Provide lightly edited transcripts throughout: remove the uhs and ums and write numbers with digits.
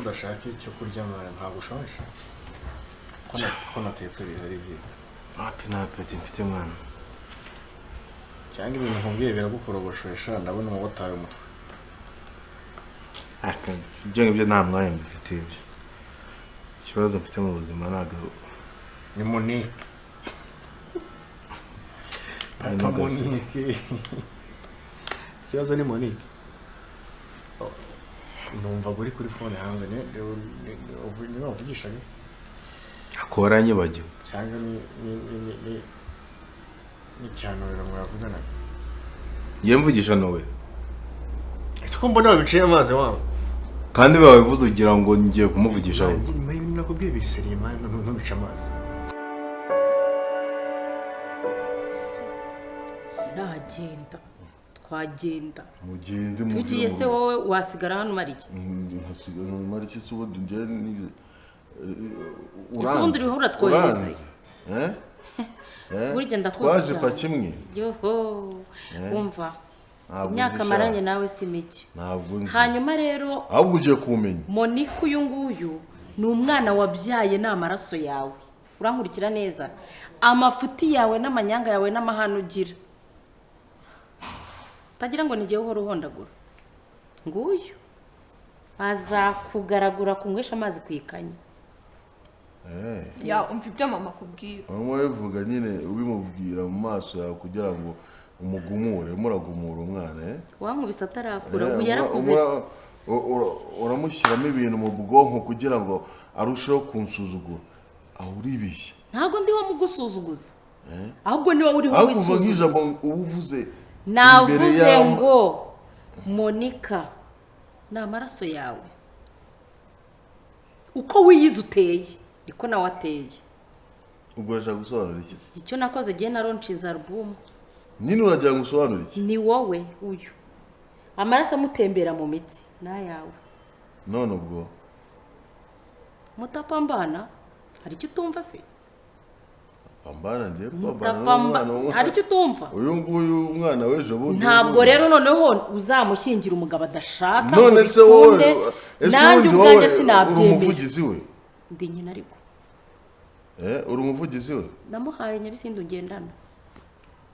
Udashaka icyo kurya mwana, ntabwo ushonje? Ko natetse bihari byiza. Wapi, nta appétit mfite mwana. Cyangwa ibintu nkubwiye biragukorogoshesha, ndabona wataye umutwe. Ibyo ngibyo nta mwanya mbifitiye. Ibyo ikibazo mfite mu buzima ntabwo Ni Monique. Ari Papa. n'ugase. Monique, ikibazo ni Monique. Oh, numva uri kuri phone hanze, ni wavugishaga se? Ako waranyibagiwe. Cyangwa ni cyanurira mwavuganaga? Ngiye mvugisha nowe. Ese ko mbona wabiciye amazi wawe? Kandi babivuze ugira ngo ngiye kumuvugisha ahubwo. Nyuma y'ibintu nakubwiye biri sérieux man, ntubice amazi. Nagenda, twagenda. Mugende. Tugiye se, wowe wasigara hano umara iki? Nkasigara mara iki se? Ubundi njye nize. Ese ubundi uriho uratwohereza? Uranzi. Eh? Eh? Burya ndakuzi Twaje cyane. pa kimwe. Yoho, wumva Ntabwo imyaka nzi sha. maranye nawe si mike. Ntabwo nzi. Hanyuma rero, Ahubwo ugiye kumenya. Monique uyu nguyu ni umwana wabyaye, ni amaraso yawe. Urankurikira neza? Amafuti yawe n'amanyanga yawe n'amahane ugira, utagira ngo ni uhora uhondagura, nguyu azakugaragura kunywesha amazi ku ikanya. Eh. Ya, umva ibyo mama akubwira. Urimo urabivuga nyine ubimubwira mu maso yawe kugira ngo umugumure, urimo uragumura umwana, eh? Wankubise atarakura. Eh, Ubu yarakuze. Uramushyiramo ibintu mu bwonko kugira ngo arusheho kunsuzugura. Aho uribeshya. Ntabwo ndiho mugusuzuguza, ahubwo ni wowe uriho Ahubwo uva nk'ijambo wisuzuguza. uba uvuze imbere Navuze ngo Monika ni amaraso yawe. Uko wiyize uteye, niko nawe ateye. Ubwo urashaka gusobanura iki se? Icyo nakoze, igihe naronshinze album. Nyine uragira ngo usobanure iki? Ni wowe uyu, amaraso amutembera mu mitsi ni ayawe. None ubwo Mutapambana, hari icyo utumva se? Pambana, ngiye kupambana Mutapamba n'umwana. Hari icyo utumva? Uyu nguyu, umwana w'ejo bundi. Ntabwo rero noneho uzamushyingira umugabo adashaka ngo None se wowe, bikunde. ese Nanjye ubundi ubwanjye wowe uri sinabyemera. umuvugizi we? Ndi nyina ariko. Eh, uri umuvugizi we? Namuhaye Nyabisindu ngendana,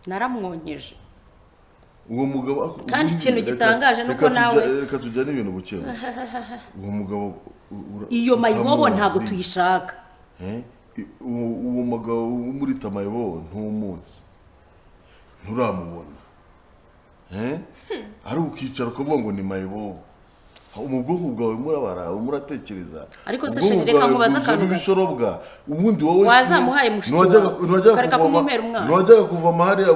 naramwonkeje. Uwo mugabo Kandi ikintu gitangaje ni uko Reka tujyane ibintu buke buke. Uwo mugabo Iyo mayibobo utamuzi. ntabwo tuyishaka. Eh? Uwo mugabo muri tamayibobo ntumuzi, nturamubona. Eh? Ari ukicara ukavuga ngo ni mayibobo, mu bwonko bwawe murabara, muratekereza. Ariko se Ubwonko chéri, reka bwawe nkubaze bwuzuyemo akantu gato. ibishorobwa. Ubundi wowe Wazamuhaye mushiki wawe, ukareka kumumpera umwana? ntiwajyaga kuvoma hariya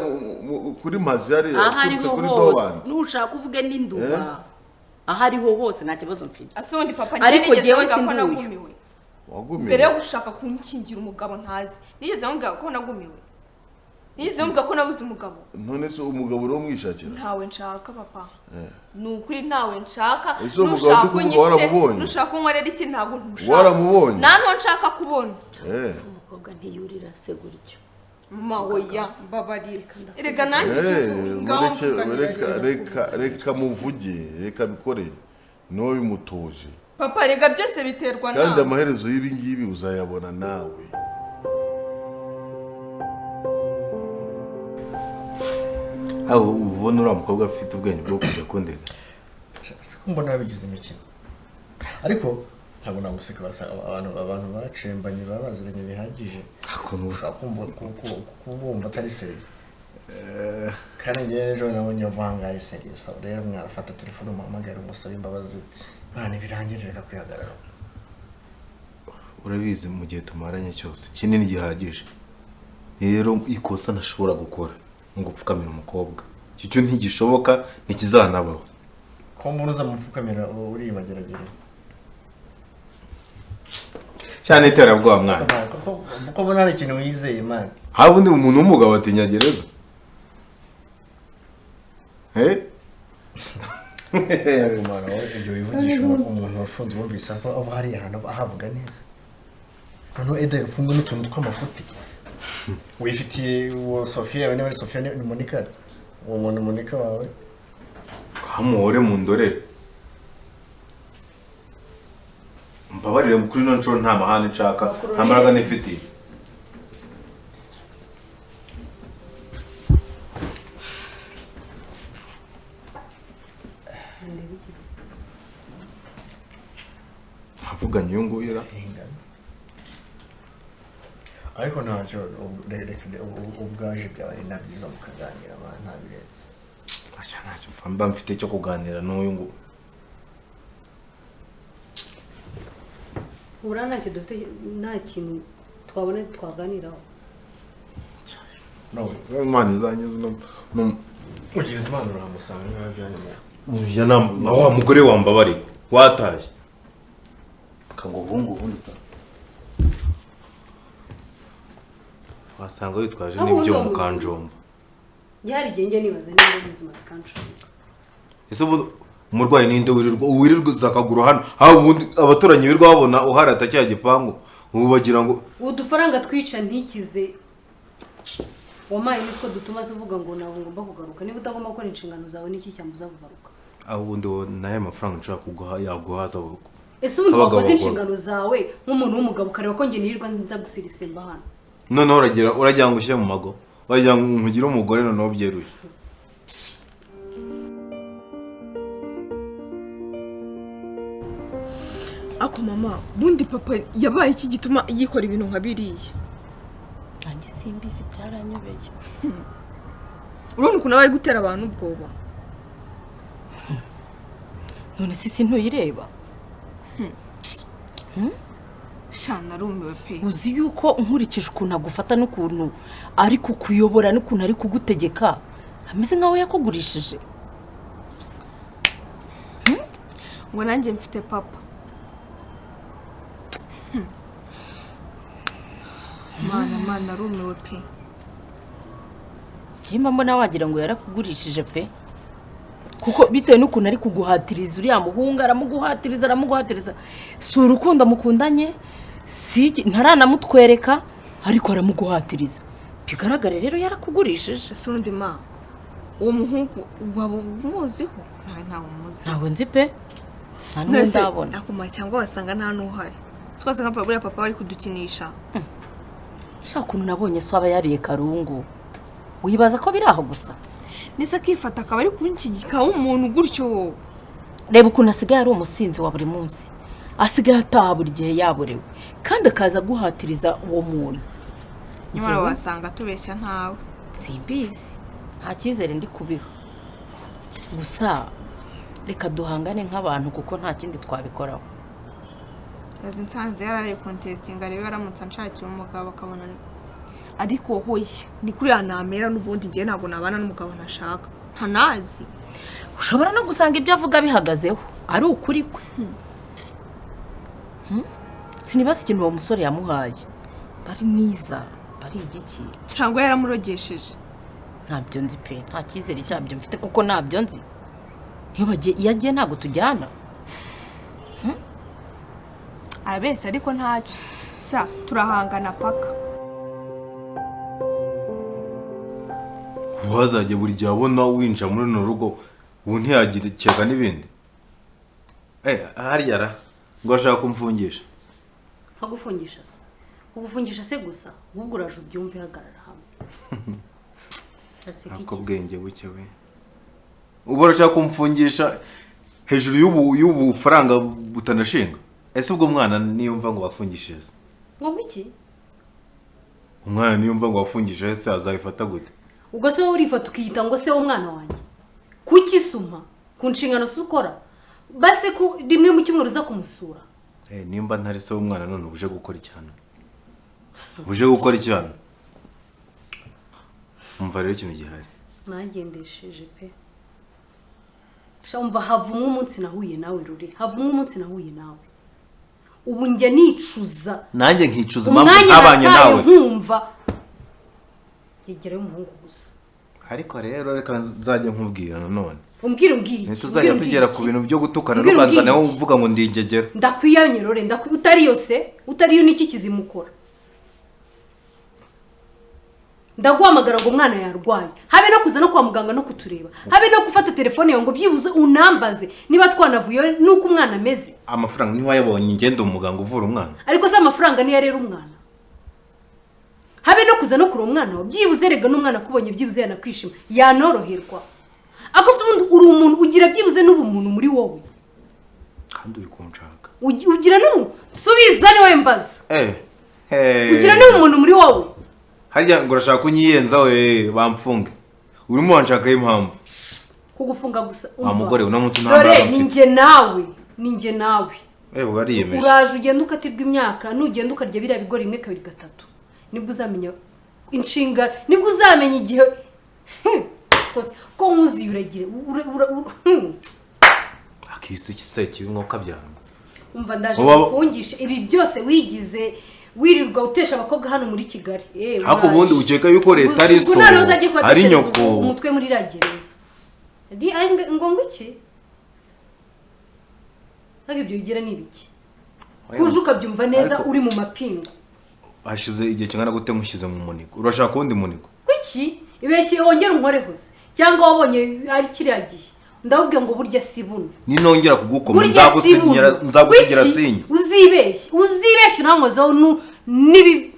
kuri Mazi hariya Aho uturutse ariho kuri hose. Dobandi? Nushaka uvuge n'induba, aho ariho hose nta kibazo mfite. Ase ubundi papa, njye Ariko nigeze jyewe mubwira ko si nduyu. nagumiwe? Wagumiwe? Mbere yo gushaka kunkingira umugabo ntazi, nigeze mubwira ko nagumiwe? Nigeze mubwira ko nabuze umugabo? None se umugabo uriho mwishakira? Ntawe nshaka papa, ni ukuri ntawe nshaka. Ese uwo mugabo Nushaka ndi kuvuga unyice, waramubonye? nushaka unkorera iki, ntabwo ntushaka. Waramubonye? Nta n'uwo nshaka kubona. Eh. Umukobwa ntiyurira se gutyo. Mama, oya, mbabarira, erega nanjye ibyo Eh, uvuga, ngaho mvuganira reka rero. Reka muvuge, reka bikore, niwe bimutoje. Papa, rega byose biterwa Kandi nawe. amaherezo y'ibi ngibi uzayabona nawe. Aho ubona uriya mukobwa afite ubwenge bwo kujya kundega? Si ko mbona babigize imikino, ariko ntabwo naguseka. Abantu bacembanye baba baziranye bihagije. Ushobora kumva kubumva atari sérieux, kandi njyewe ejo nabonye vanga ari sérieux. So rero mwafata telefone umuhamagare, umusabe imbabazi, mwana, birangire, reka kwihagarara. Urabizi, mu gihe tumaranye cyose kinini gihagije, rero ikosa ntashobora gukora ni ugupfukamira umukobwa. Icyo cyo ntigishoboka, ntikizanabaho. Ko mbona uzamupfukamira uri mageragere? Cyane iterabwoba mwana. Kuko mbona hari ikintu wizeye, man. Haba undi umuntu w'umugabo atinya gereza? Eh? Mwana, wowe ibyo wivugisha umuntu wafunze, wumvise ava hariya hantu ahavuga neza? Noneho Eda yafunzwe n'utuntu tw'amafuti wifitiye. Uwo Sofiya yawe, niba ari Sofiya, ni Monika, uwo muntu Monika wawe. Hamuhore mu ndorere. Mbabarire kuri ino nshuro nta mahane nshaka, nta mbaraga nifitiye. Havuganye uyu nguyu ra. Ariko ntacyo ubwaje byaba ari na byiza mukaganira abantu nta birenze. Asha ntacyo mba mfite cyo kuganira n'uyu nguyu. Ubura ntacyo dufite, nta kintu twabona twaganiraho. No, Imana izanyuze no ugize Imana uramusanga nk'abajyanye. Uya na wa mugore wambabari wataye. Kango hungu ubundi wasanga witwaje n'ibyo mukanjomba. Yari igihe njye nibaza niba ubuzima bikanshoboka. Ese umurwayi ninde wirirwa zakaguru hano? Ha ubundi abaturanyi birirwa babona uharata cya gipangu ubu bagira ngo udufaranga twica ntikize. Wamaye nitwo dutuma uvuga ngo ntabwo ngomba kugaruka. Niba utagomba gukora inshingano zawe niki cyambuza kugaruka? Aho ubundi naye amafaranga nshaka kuguha yaguhaza urugo. Ese ubundi wakoze inshingano zawe nk'umuntu w'umugabo ukareba ko njye nirirwa nza gusirisemba hano? Noneho uragira ngo ushyire mu mago, wagira ngo nkugire umugore noneho byeruye. Ako mama, bundi papa yabaye iki gituma yikora ibintu nka biriya? Nanjye simbizi byaranyobeye. Urabona ukuntu aba ari gutera abantu ubwoba. None se ntuyireba? Sha narumiwe pe. Uzi yuko nkurikije ukuntu agufata n'ukuntu ari kukuyobora n'ukuntu ari kugutegeka, ameze nkaho yakugurishije. Ngo nanjye mfite papa. Mana mana narumiwe pe. Nimba mbona wagira ngo yarakugurishije pe. Kuko bitewe n'ukuntu ari kuguhatiriza uriya muhungu aramuguhatiriza. Si urukundo mukundanye, si ntaranamutwereka ariko aramuguhatiriza. Bigaragare rero yarakugurishije. Ese undi ma uwo muhungu waba umuziho? Ntawe umuzi. Ntawe nzi pe. Nta n'uwo ndabona. Akuma cyangwa wasanga nta n'uhari. Twasanga papa buriya papa bari kudukinisha. Shaka ukuntu nabonye so aba yariye karungu. Wibaza ko biri aho gusa? Nese akifata akaba ari kunshyigika umuntu gutyo. Reba ukuntu asigaye ari umusinzi wa buri munsi. Asigaye ataha buri gihe yaborewe kandi akaza guhatiriza uwo muntu. Nyamara wasanga tubeshya ntawe. Simbizi. Nta cyizere ndi kubiha. Gusa reka duhangane nk'abantu kuko nta kindi twabikoraho. Yazi nsanze yaraye contesting arebe aramutse anshakiye umugabo akabona ariko hoya ni kuri yanamera n'ubundi ngiye ntabwo nabana n'umugabo ntashaka ntanazi. Ushobora no gusanga ibyo avuga bihagazeho ari ukuri kwe. Sinibasa ikintu uwo musore yamuhaye. Bari mwiza, bari igiki cyangwa yaramurogesheje. Ntabyo nzi pe, nta cyizere cyabyo mfite kuko ntabyo nzi. Iyo bagiye iyo agiye ntabwo tujyana. Abese ariko ntacyo. Sa turahangana paka. Wazajya buri gihe abona winjira muri runo rugo ubu ntiyagira ikeka n'ibindi. Hariya ra ngo ashaka kumfungisha. Nkagufungisha se? Kugufungisha se gusa? Ahubwo uraje ubyumve hagarara hamwe. Ako bwenge buke we. Ubu urashaka kumfungisha hejuru y'ubu faranga butanashinga. Ese ubwo mwana niyumva ngo wafungishije se? Ngo iki? Umwana niyumva ngo wafungishije se azabifata gute? Ubwo se wowe urifata ukiyita ngo se w'umwana wanjye? Kuki suma ku nshingano se ukora? Base ko rimwe mu cyumweru uza kumusura. Nimba ntari se w'umwana none uje gukora icyano. Uje gukora icyano. Umva rero ikintu gihari. Nagendesheje pe. Sha umva havumwe umunsi nahuye nawe ruri. Havumwe umunsi nahuye nawe. Ubu njye nicuza. Nanjye nkicuza impamvu ntabanye nawe. Nkumva yegera y'umuhungu gusa. Ariko rero reka nzajye nkubwira nanone. Umbwira umbwira iki? Ntituzajya tugera ku bintu byo gutukana n'ubanza nawe uvuga ngo ndingegera. Ndakwiyanye rore, utari yose, utari yo niki kizimukora. Ndaguhamagara ngo umwana yarwaye, habe no kuza no kwa muganga no kutureba, habe no gufata telefone yawe ngo byibuze unambaze niba twanavuye nuko umwana ameze. Amafaranga niho wayabonye? Ngende umuganga uvura umwana. Ariko se amafaranga niyo arera umwana? Habe no kuza no kureba umwana wawe byibuze, rega n'umwana akubonye byibuze yanakwishima, yanoroherwa. Ako se ubundi uri umuntu ugira byibuze n'ubumuntu muri wowe? Kandi uri kunshaka. Ugira n'ubu subiza ni wowe mbaza. Ugira n'ubumuntu muri wowe? Harya ngo urashaka kunyiyenza we bamfunge. Urimo wanshaka impamvu. Kugufunga gusa umva. Wa mugore uno munsi nta mbaraga mfite. Ninjye nawe, ninjye nawe. Bariyemeje. Uraje ugenda ukatirwa imyaka, nugenda ukarya biriya bigori 1 2 3. Nibwo uzamenya inshinga, nibwo uzamenya igihe ko nkuzi uragire. Akisi kiseki bimwoka byana. Umva ndaje kufungisha ibi byose wigize wirirwa utesha abakobwa hano muri Kigali. Hako ubundi ukeka yuko leta ari so ari nyoko umutwe muri ragereza. Ndi ari ngo ngwiki? Ntabwo ibyo ugira ni ibiki? Kuje ukabyumva neza uri mu mapingu. Hashize igihe kingana gute nkushyize mu munigo? Urashaka undi munigo? Kuki? Ibeshye wongera unkore hose cyangwa wabonye ari kiriya gihe. Ndabubwiye ngo burya si buno. Ninongera kugukoma nzagusinyira sinye. Uzibeshye, uzibeshye unankozeho nibi.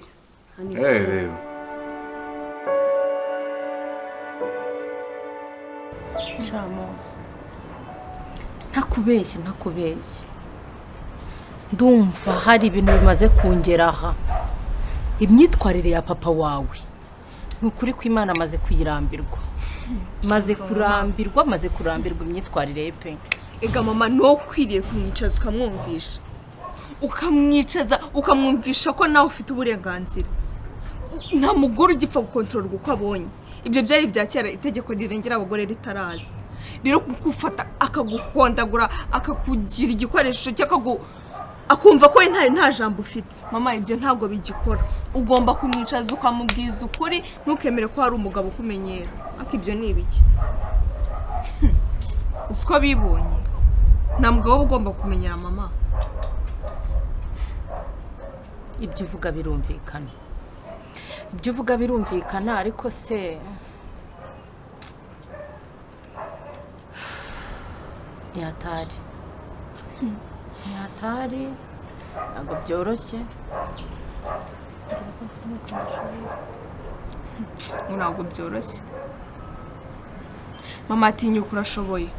Chamo. Ntakubeshye, ntakubeshye. Ndumva hari ibintu bimaze kungera aha. Imyitwarire ya papa wawe ni ukuri ko Imana amaze kuyirambirwa. Maze kurambirwa, maze kurambirwa imyitwarire ye pe. Ega mama no kwiriye kumwicaza ukamwumvisha. Ukamwicaza ukamwumvisha ko nawe ufite uburenganzira. Nta mugore ugipfa gukontororwa uko abonye. Ibyo byari bya kera, itegeko rirengera abagore ritaraza. Rero kugufata akaguhondagura, akakugira igikoresho cy'akagu akumva ko nta jambo ufite. Mama ibyo ntabwo bigikora. Ugomba kumwicaza ukamubwiza ukuri, ntukemere ko hari umugabo ukumenyera. Ariko ibyo ni ibiki? Usiko bibonye. Nta mugabo ugomba kumenyera mama. Ibyo uvuga birumvikana. Ibyo uvuga birumvikana ariko se nyatari. Nyatari ntabwo byoroshye. Ntabwo byoroshye. Mama atinyuka urashoboye.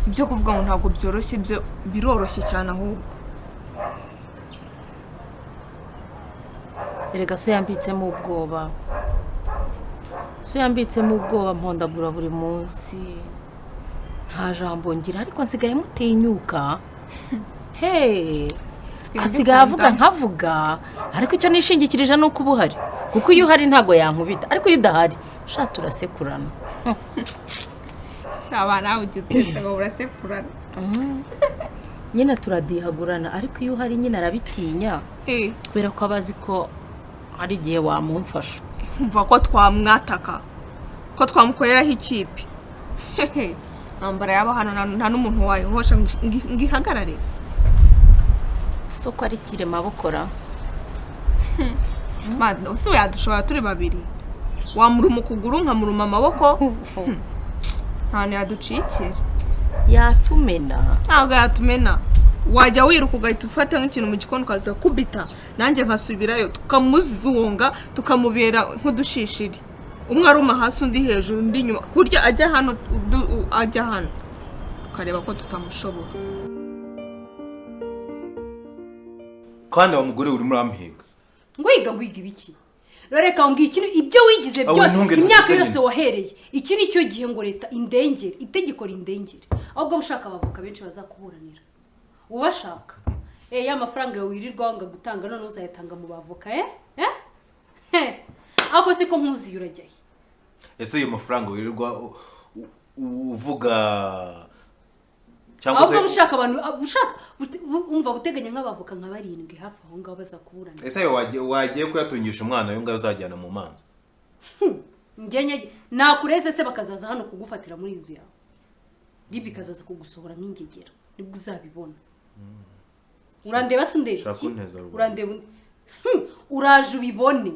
Ibyo kuvuga ngo ntabwo byoroshye byo biroroshye cyane ahubwo. Erega so yambitsemo ubwoba. So yambitsemo ubwoba mpondagura buri munsi. Nta jambo ngira ariko nsigaye mutinyuka. Hey, asigaye avuga nkavuga ariko icyo nishingikirije nuko ubuhari. Kuko iyo uhari ntago yankubita ariko iyo udahari sha turasekurana. Saba nawe ujye ngo urasekurana. Nyine turadihagurana ariko iyo uhari nyine arabitinya. Kubera ko abazi ko ari igihe wamumfasha. Umva ko twamwataka, ko twamukoreraho ikipe. Nambara yaba hano nta n'umuntu wayihosha ngihagarare. Soko ari kirema bukora. Ma usuye yadushobora turi babiri. Wamuruma ukuguru nkamuruma amaboko. Nta yaducikira. Yatumena. Ntabwo yatumena. Wajya wiruka ugahita ufata nk'ikintu mu gikoni ukaza kubita, nanjye nkasubirayo tukamuzunga tukamubera nk'udushishiri. Umwe aruma hasi undi hejuru undi inyuma, kurya ajya hano ajya hano, ukareba ko tutamushobora. Kandi wa mugore urimo urampiga. Ngo yiga ngo yiga ibiki? Reka ngo iki ibyo wigize byose imyaka yose wahereye iki ni cyo gihe ngo leta indengere, itegeko rindengere. Ahubwo ushaka abavoka benshi bazakuburanira. Ubashaka ya mafaranga yawe wirirwa wanga gutanga none uzayatanga mu bavoka Ako se ko nkuzi urajyaye. Ese ayo mafaranga wirirwa uvuga cyangwa se ahubwo ushaka abantu ushaka umva buteganya nk'abavoka nka barindwi hafi aho ngaho bazakuburanira. Ese ayo wagiye kuyatungisha umwana yo ngaho uzajyana mu manza? Ngenye nakureze se bakazaza hano kugufatira muri inzu yawe. Ribi kazaza kugusohora nk'ingegera nibwo uzabibona. Urandeba se undeba? Urandeba. Uraje ubibone.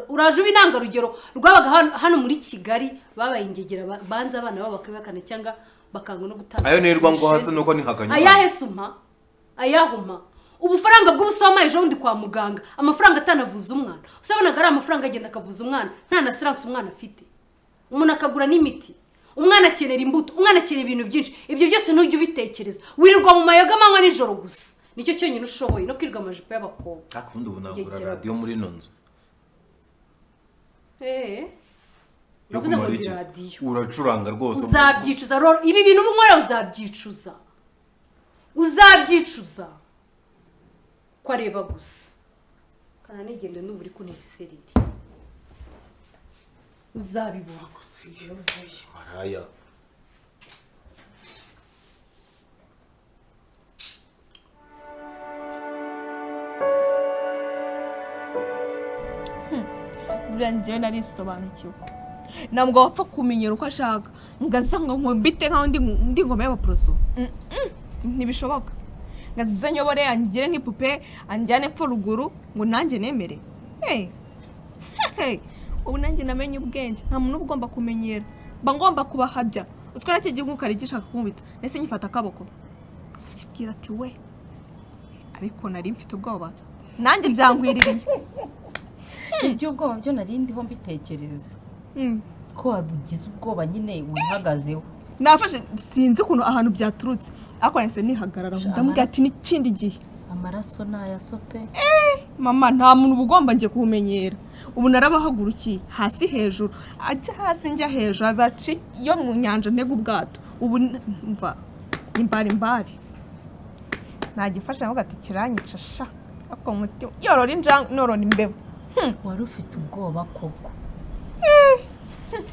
Uraje uba intangarugero rwabaga hano muri Kigali, babaye ingegera banze abana babo bakabihakana cyangwa bakanga no gutanga. Ayo nirwa ngo hasi nuko nihakanye. Ayahe suma? Ayahuma ubufaranga bw'ubusoma ejo bundi kwa muganga, amafaranga atanavuza umwana. Usabonaga ari amafaranga agenda akavuza umwana nta na assurance umwana afite. Umuntu akagura n'imiti, umwana akenera imbuto, umwana akenera ibintu byinshi. Ibyo byose ntujya ubitekereza, wirirwa mu mayoga amanywa nijoro gusa, nicyo cyonyine ushoboye, no kwirirwa amajipo y'abakobwa. Akundi ubu nagura radiyo muri ino nzu. Yo Uravuze ngo kumara ni iki se? radiyo. Uracuranga rwose. Uzabyicuza rero, ibi bintu uba unkorera uzabyicuza, uzabyicuza ko areba gusa. Kananigende ndumva uri kuntera isereri, uzabibona. Maraya. Buriya njyewe narisobanukiwe, ntabwo wapfa kumenyera uko ashaka ngaza ngo nkumbite nkaho ndi ingoma y'abaporoso. Ntibishoboka. Ngaza nyobore angire nk'ipupe, anjyane epfo ruguru ngo nanjye nemere. Hey. Hey. Ubu nanjye namenye ubwenge, nta muntu uba ugomba kumenyera, mba ngomba kubahabya. Uziko nacyo gihugu kari gishaka kunkubita, nahise nyifata akaboko kibwira ati we, ariko nari mfite ubwoba nanjye byangwiririye. Iby'ubwoba byo nari ndiho mbitekereza ko wabugize ubwoba nyine wihagazeho. Nafashe sinzi ukuntu ahantu byaturutse, ariko nahise nihagarara ndamubwira ati n'ikindi gihe. Amaraso ni aya sope. Mama, nta muntu uba ugomba njye kuwumenyera. Ubu narabahagurukiye hasi hejuru, ajya hasi njya hejuru, azaca iyo mu nyanja ntega ubwato. Ubu mva imbari imbari nagifashe navuga ati kiranyica sha, ariko mu mutima yorora injangwe norora imbeba. Wari ufite ubwoba koko.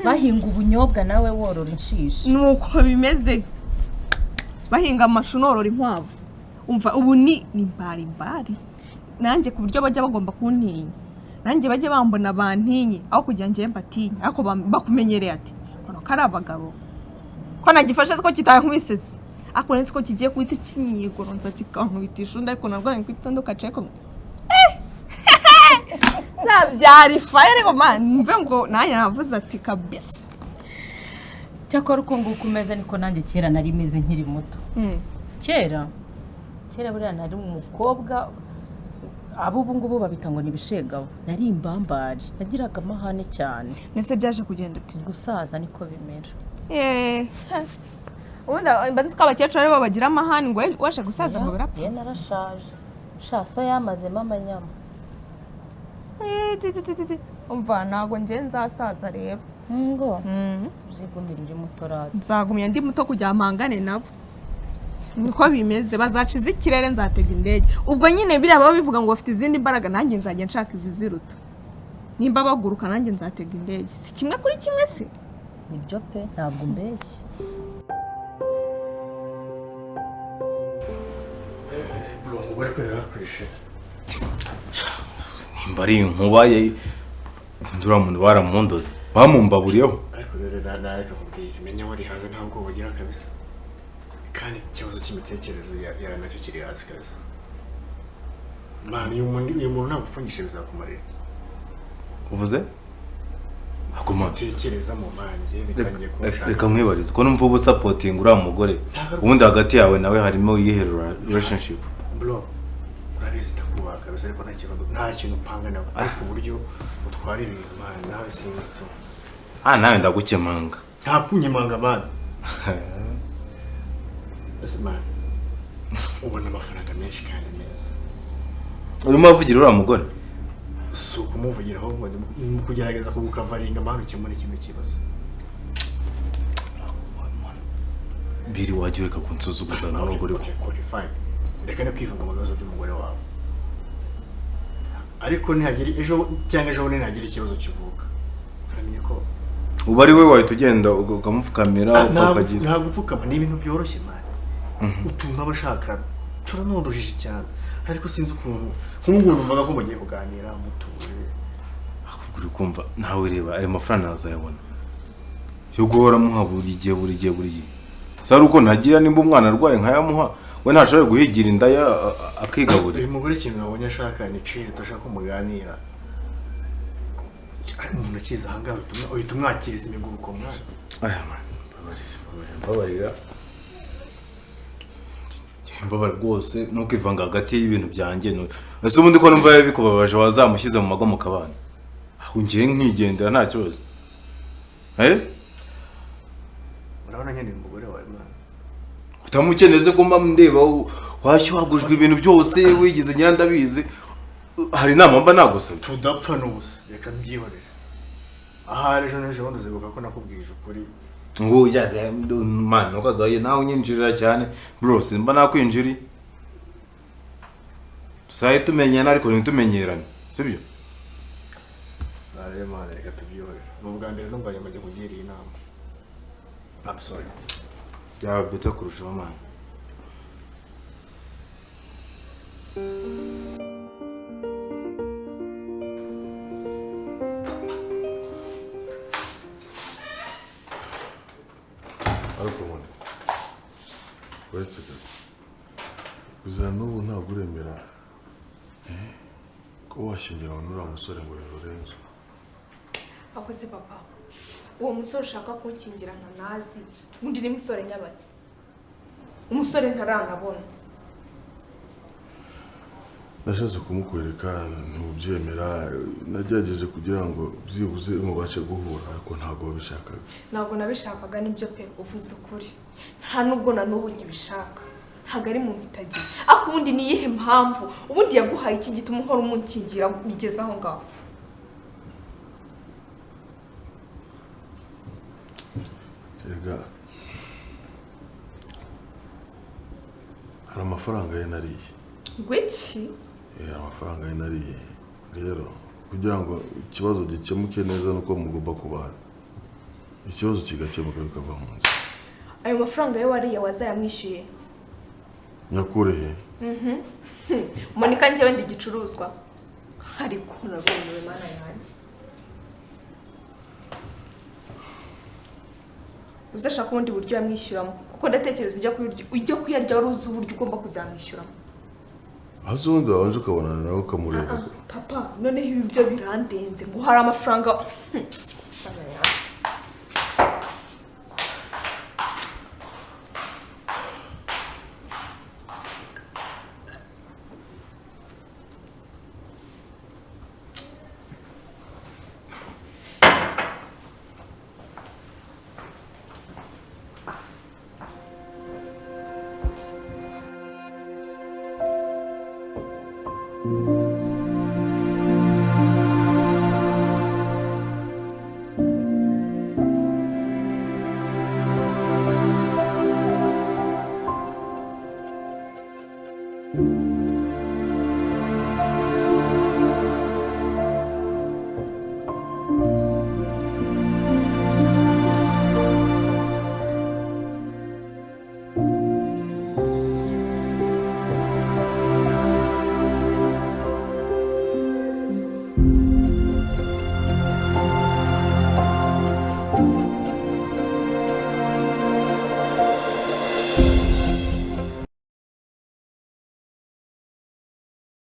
Bahinga ubunyobwa nawe worora inshishi. Nuko bimeze, bahinga amashu norora inkwavu. Umva ubu ni imbari imbari nanjye, ku buryo bajya bagomba kuntinya, nanjye bajya bambona bantinye aho kugira njye mbatinye, ariko bakumenyereye ati kono kari abagabo ko nagifashe ko kitankubisese, ariko nzi ko kigiye guhita kinyigoronza kikankubitisha undi, ariko narwo nari kwitondoka ceko. Byari fire ariko man, mve ngo nanjye navuze ati kabisa. Cyakora uko nguko umeze niko nanjye kera nari meze nkiri muto. Kera kera buriya nari umukobwa, abo ubu ngubu babita ngo ni ibishegabo, nari imbambari, nagiraga amahane cyane. Nese byaje kugenda uti gusaza niko bimera. Ubundi mba nzi ko abakecuru aribo bagira amahane, ngo waje gusaza ngo birapfa. Ye narashaje sha, so yamazemo amanyama. Umva ntabwo njye nzasaza rero. Ngo uzigumira uri muto rata. Nzagumya ndi muto kugira mpangane nabo. Niko bimeze, bazaca iz'ikirere nzatega indege. Ubwo nyine biriya baba bivuga ngo bafite izindi mbaraga, nanjye nzajya nshaka iziziruta. Nimba baguruka nanjye nzatega indege. Si kimwe kuri kimwe se? Nibyo pe, ntabwo umbeshya. Bro, umugore ko yarakwishe. Nimba ari inkuba ye, uriya muntu baramundoze, bamumbaburiyeho. Ariko rero nareka kubwira, menya wari hanze ntabwo bagira kabisa. Kandi ikibazo cy'imitekerereze ya nacyo kiri hasi kabisa. Man, uyu muntu nagupfungisha bizakumarira iki? Uvuze? Aguma Tekereza mu manjye bitangiye kunshaka. Reka nkwibarize ko numva ubu supporting uriya mugore, ubundi hagati yawe nawe harimo iyihe relationship? Bro, urabizi ndakubaha kabisa, ariko nta kintu upanga nawe, ariko uburyo utwara ibintu man nawe sinzi tu. Nawe ndagukemanga. Nta kunyemanga man. Ese man, ubona amafaranga menshi kandi meza. Urimo avugira uriya mugore? Si ukumuvugira ahubwo ni ukugerageza kugukavaringa amahano ukemura kino kibazo. Biri wajya ureka kunsuzuguza n'abagore ko. Okay, fine. Reka no kwivuga mu bibazo by'umugore wawe. Ariko nihagira ejo cyangwa ejo bundi nihagira ikibazo kivuka, uramenye ko uba ari we wahita ugenda ukamupfukamira ukagira. Ntabwo upfukama, ni ibintu byoroshye man. Utuntu aba ashaka turanoroheje cyane, ariko sinzi ukuntu nk'ubu numvaga ko mugiye kuganira mutuje. Uri kumva nawe reba ayo mafaranga azayabona yo guhora muha buri gihe buri gihe buri gihe. Sari uko ntagira nimba umwana arwaye nkayamuha, We ntashobora guhigira indaya akigaburira. Uyu mugore ikintu nabonye ashaka ni cire, udashaka ko muganira. Umuntu akiza aha ngaha uhita umwakiriza imiguruko mwana. Aya man, mbabarira. Mbabarira rwose ntukivanga hagati y'ibintu byanjye. Ese ubundi ko numva bikubabaje wazamushyize mu mago mukabana. Aho ngiye nkigendera nta kibazo. Urabona nyine umugore wawe mwana. Utamukeneze ko mba ndeba washyuhagujwe ibintu byose wigize nyira ndabizi. Hari inama mba nagusabye. Tudapfa n'ubusa, reka mbyihorere. Ahari ejo n'ejo bundi uzibuka ko nakubwije ukuri. Ngo ya man ukazaye nawe unyinjirira cyane bro, simba nakwinjiri. Tusaye tumenyana ariko ntitumenyerane, sibyo? Nare man, reka tubyihorere. Ni ubwa mbere numva nyamaze kugira iyi nama. I'm sorry. Byaba better kurushaho man. Ariko mbona uretse gato kugeza n'ubu ntabwo uremera ko washyingiranwa n'uriya musore ngo Lorenzo. Akoze papa, uwo musore ushaka kunshyingirana nazi undi ni musore nyabaki, umusore ntaranabona. Nashatse kumukwereka ntubyemera, nagerageje kugira ngo byibuze mubashe guhura ariko ntabwo wabishakaga. Ntabwo nabishakaga nibyo pe, uvuze ukuri. Nta nubwo na n'ubu nkibishaka. Ntabwo ari mu mitagiye. Ariko ubundi ni iyihe mpamvu ubundi yaguhaye iki gituma uhora umunkingira bigeze aho ngaho? Erega hari amafaranga ye nariye. Gwiki? Amafaranga ye nariye. Rero kugira ngo ikibazo gikemuke neza nuko mugomba kubana. Ikibazo kigakemuka bikava mu nzira. Ayo mafaranga ye wariye wazayamwishyuye? Nyakure he? Monica njyewe ndi igicuruzwa. Ariko narumiwe mana yanjye. Uzashaka ubundi buryo yamwishyuramo kuko ndatekereza ujya kuyarya wari uzi uburyo ugomba kuzamwishyuramo. Hasi ubundi wabanje ukabonana nawe ukamureba. Papa, noneho ibi byo birandenze ngo hari amafaranga.